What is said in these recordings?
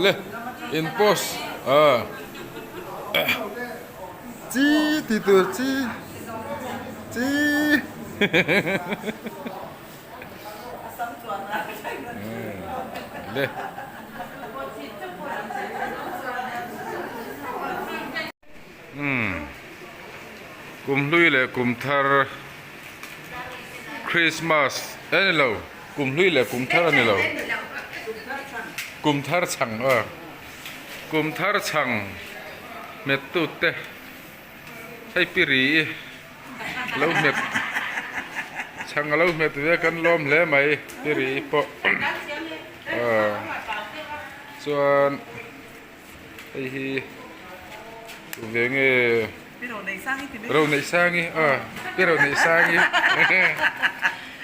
Le in post a. Chi ti tur chi chi. Le. Umm kum hlui leh kum thar Christmas a ni lo kum hlui leh kum thar a ni lo kum thar chhang aw kum thar chhang hmet tut te hei pi ri i lo hmet chhang a lo hmet ve kan lawm hle mai pi ri i pawh aw chuan. Hei hi ve nge Ro neih sangi a pi ro neih sangi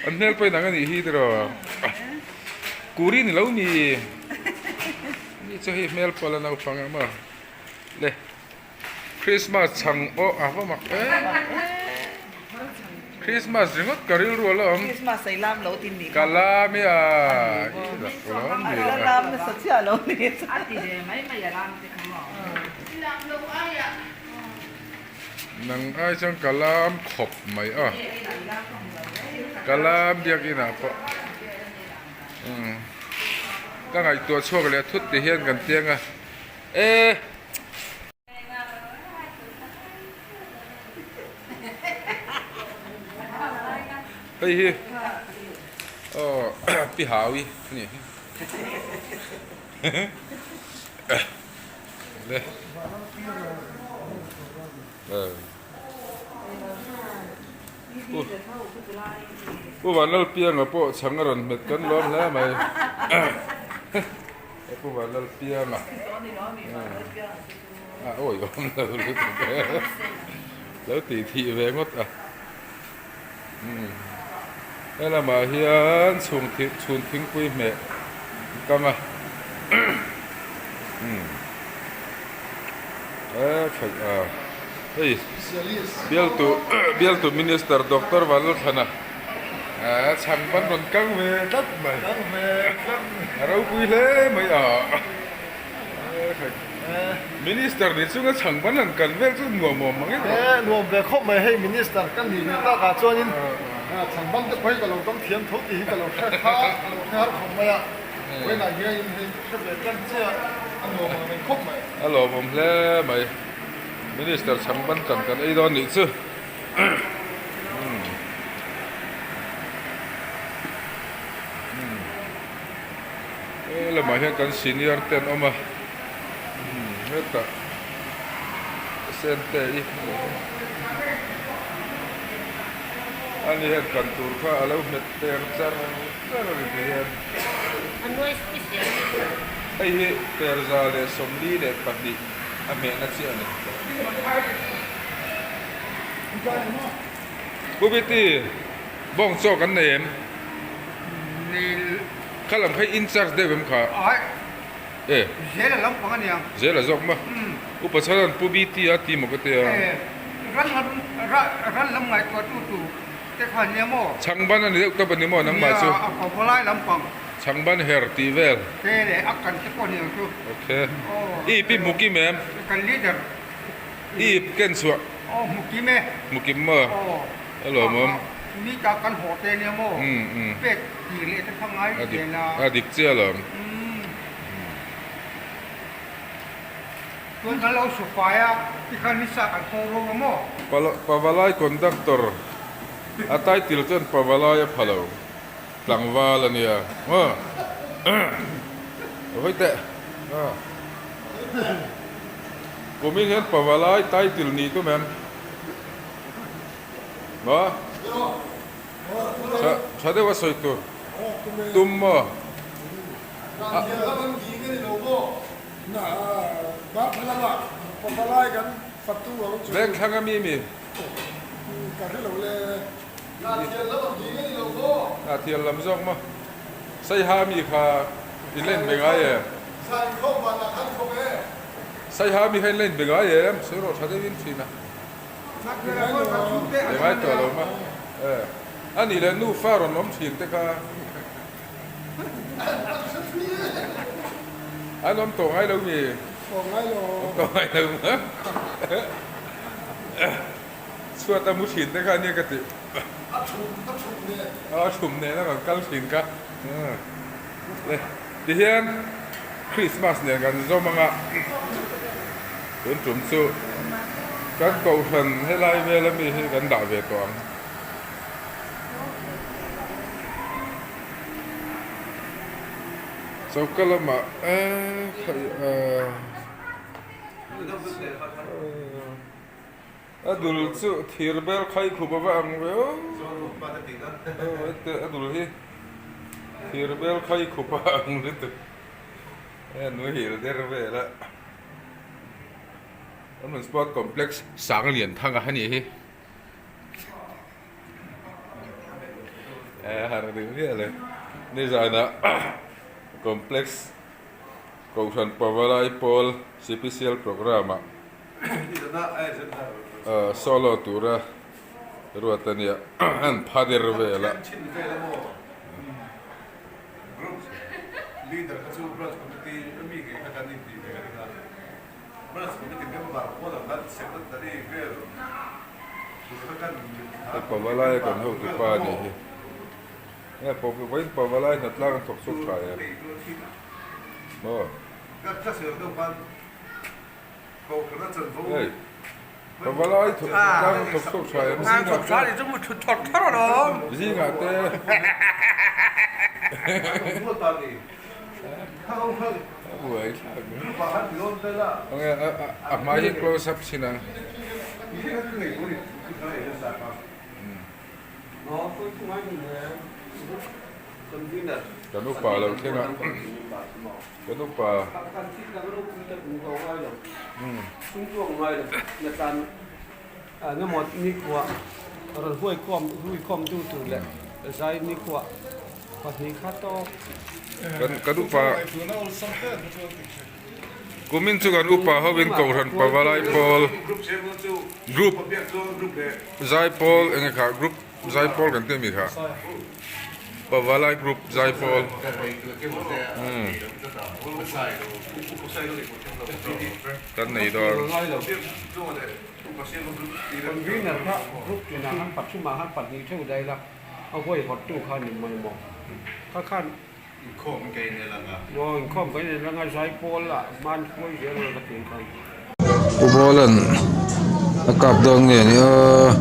an hmel pawhin ang a nih hi tiraw kuri ni lo ni ni chu hei hmel pawh la naupang ang maw le Christmas chhang pawh a va mak em Christmas ringawt ka rilru a la awm ka lam i a i rak lo awm ni a nang ai chuan ka lam khawp mai a ka lam biakinah pawh ka ngaihtuah chhuak leh thut ti hian kan tiang a e. Hei hi aw pi haui a ni le Pu Vanlalpianga pawh chhang a rawn hmet kan lawm hle mai. He pu Vanlalpianga a awi awm lo lutuk e lo tih thih ve ngawt a he lamah hian chhung chhun thingpui hmeh kang a he khaih a hei bialtu bialtu minister Doctor Vanlalthlana. A chhang ban rawn kang ve tlat mai. A ropui hle mai a. Minister ni chunga chhang ban han kan vel chu nuam awm mang em? E nuam ve khawp mai hei minister ka nih ve tak ah chuanin chhang ban te pawh hi ka lo dawng thiam tho tih hi ka lo hre kha ka lo hre har khawp mai a. Vawiinah hianin hei hre ve tan chiah a nuam ang reng khawp mai. A lawmawm hle mai. Minister chhang ban kan kan ei dawn nih chu. He lamah hian kan senior te an awm a hetah sente i ani hian kan tur kha a lo hmet per char char a ni ti hian hei hi perza leh 42 a hmehna chiah a ni. Pu Biti, bawng chaw kan nei em? Kha lam kha in charge deuh em kha? E. Zela lam pang a nia. Zela zawk ma. Upa chhan Pu Biti a ti maw ka ti a. E, ran lam ran lam ngaihtuah tu tu te kha nia maw? Chhangban a ni deuh tawp a ni maw nangmah chu? Nia, a pawlai lam pang. Chhangban her tih vel. Te leh a kan te pawh a ni ang chu. Ok. I pi Mukim em? Kan leader. I ip ken chhuah. Aw hmu kim e. Hmu kim maw? Aw. A lawmawm. Mi ta kan haw te nia maw? Pek tih leh te kha ngai zel a. A dik chiah alawm. Chuan kan lo su fai a, tikhan nisa kan haw rawng a maw? Pavalai conductor a title chuan Pavalai a pha lo. Tlangval a nia. Aw. Hawi teh. Aw. Kumin hian Pavalai title nih tum em? Maw? Tha tha deuh a sawi tur. Tum maw? Veng thlang a mi mi? Hnah lam zawk maw? Saiha mi kha in la inbe ngai em? Saiha mi kha in la inbe ngai em? Sawi rawh tha deuhin thin a. Be ngai tawh lo maw? A nih leh nufa rawn awm thin te kha. An awm tawh ngai lo mi? Tawh ngai lo. Awm tawh ngai lo maw? Chhuat a mu thin te kha ania ka tih. A thum, a thum nen. A thum nen a rawn kal thin kha. Le, tihian Christmas nen kan zawm anga tun tum chu kan kohhran helai vel ami hi kan dah ve tawh ang. Choka lamah eee a dul chu thir bel khai khup a va ang ve aw a dul hi thir bel khai khup a ang lutuk a nui der vel a Raman Sport Complex Sanglianthanga a ni hi. Har deuh miah lo. Nizanah Complex Kohhran Pavalai Pawl CPCL Programme ah solo tura ruat a nia an pha der vel a. Hei Pavalai kan hotu pa a nih hi. Hei vawiin Pavalai hnatlang an thawk chhuak tha em? Maw? Hei Pavalai hnatlang an thawk chhuak tha em? Zingah te zingah te A buai thlak mai. A hmai hi close up chin a. Kan upa lo thleng a. Kan upa. Kan upa Kumin chu kan upa hovin Kohhran Pavalai Pawl Group Zaipawl eng nge kha Group Zaipawl kan tih a mi kha Pavalai Group Zaipawl umm kan nei dawn. A huai hawttu kha ni mai maw? Kha khan Inkhawm ka inel ang a. Aw, inkhawm ka inel ang a, zaipawl ah hman huai zel rawh ka tih khan. Pu Bawlan a kap dawn nge ni aw.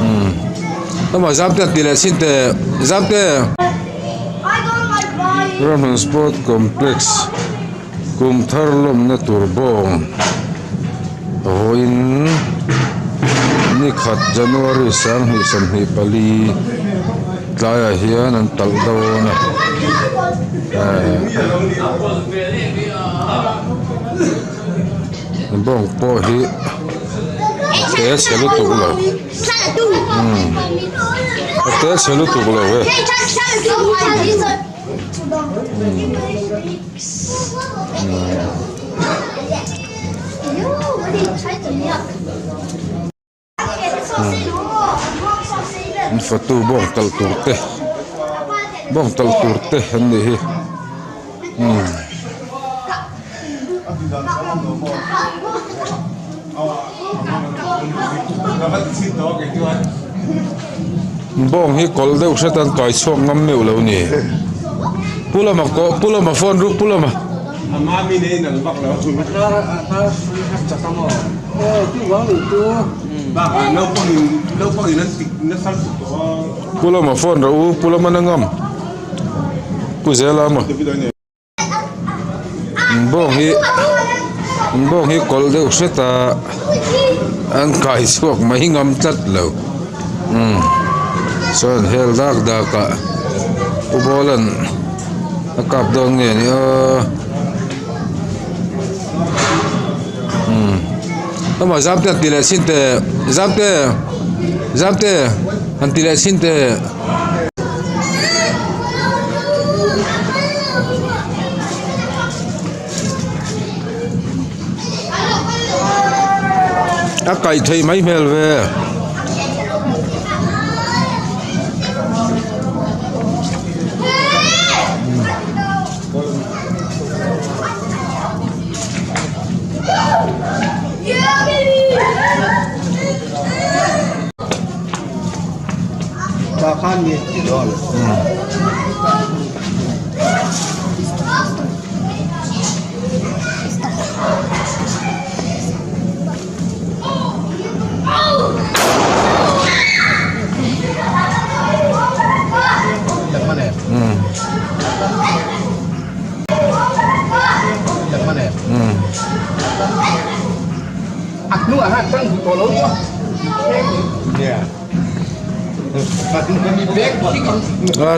Umm lamah Zamte a ti leh chin teh Zamte. Ramhlun Sport Complex kum thar lawmna tur bawng vawiin ni khat January 2024 tlaiah hian an talh dawn a ehh bawng pawh hi a te chhe lutuk lo umm a te chhe lutuk lo e. An fatu bawng talh tur te bawng talh tur te an nih hi umm. Bawng hi kawlh deuh hret an kai chhuak ngam meuh lo ni. Pu lama kawh pu lama phone ru pu lama. Pu lama phone rawh u pu lama na ngam pu zela maw. Bawng hi bawng hi kawlh deuh hret a an kai chhuak mai ngam tlat lo umm chuan hel dak dak ah pu bawlan a kap dawn nge ni aw umm amah zamte han ti leh chhin teh zamte zamte han ti leh chhin teh. A kaih theih mai hmel ve. A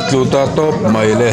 tlu ta tawp mai le.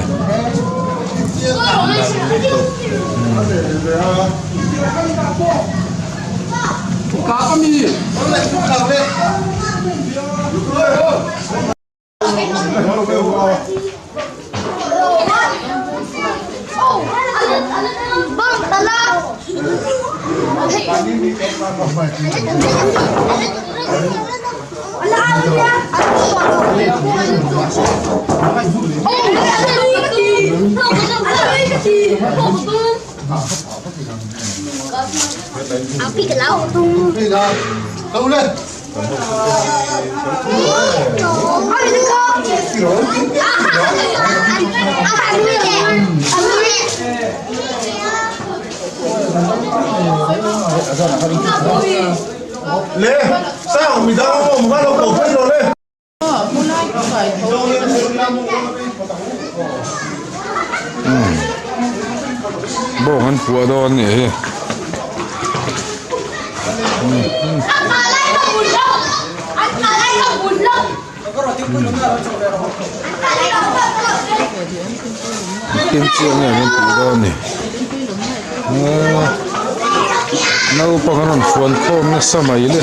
Bawng an puah dawn a nih hi. Tin chiang nge an tih dawn ni. Naupang an rawn fuan khawm nasa mai le.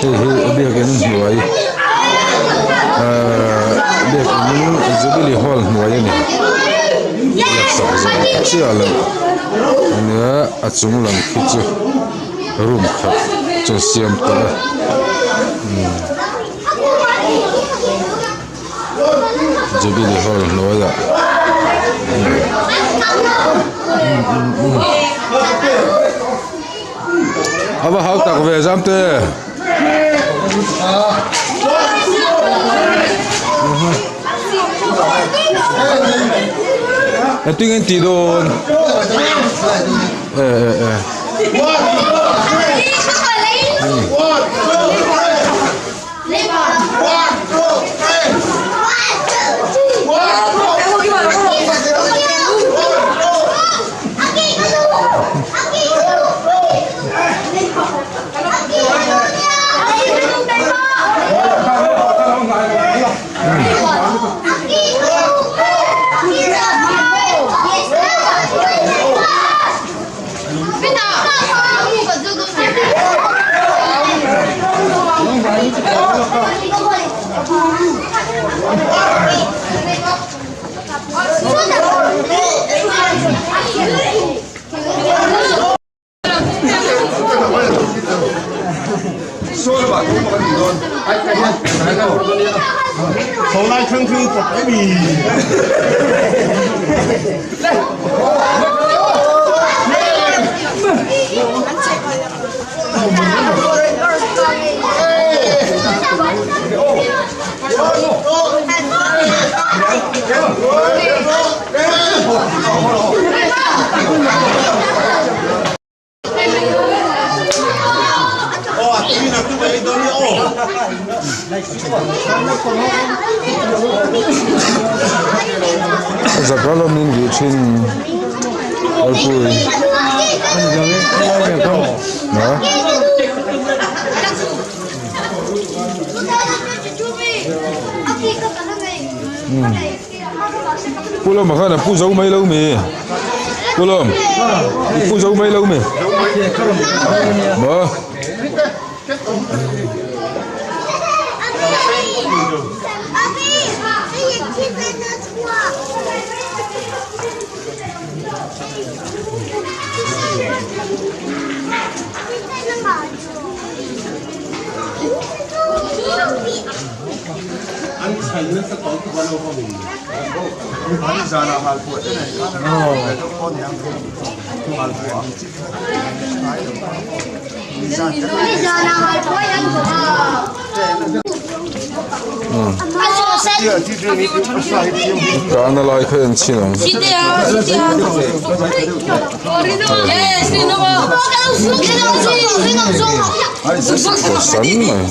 Hei hi biakin hnuai ahh biakin jubilee hall hnuai a ni la sak zawh chiah loh ania a chung lam khi chu room khat chu siam tawh a jubilee hall hnuaiah a va hau tak ve zam te. Engtin nge an tih dawn eh eh eh. Zakalamin rih thin Lalpui ha Pu Lawma khan a pu zo mai lo mi Pu Lawm i pu zo mai lo mi maw. Kahna lai kha en chhin ang. San mai.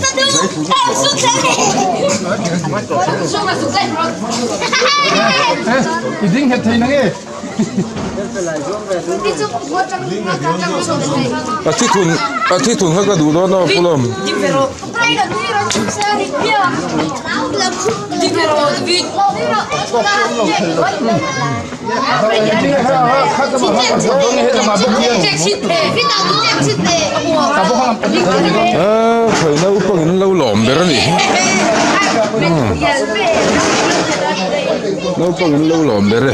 A thithun a thithun kha ka duh dawn a pulawm. A khawi naupang in lo lawm ber a nih hi naupang in lo lawm ber e.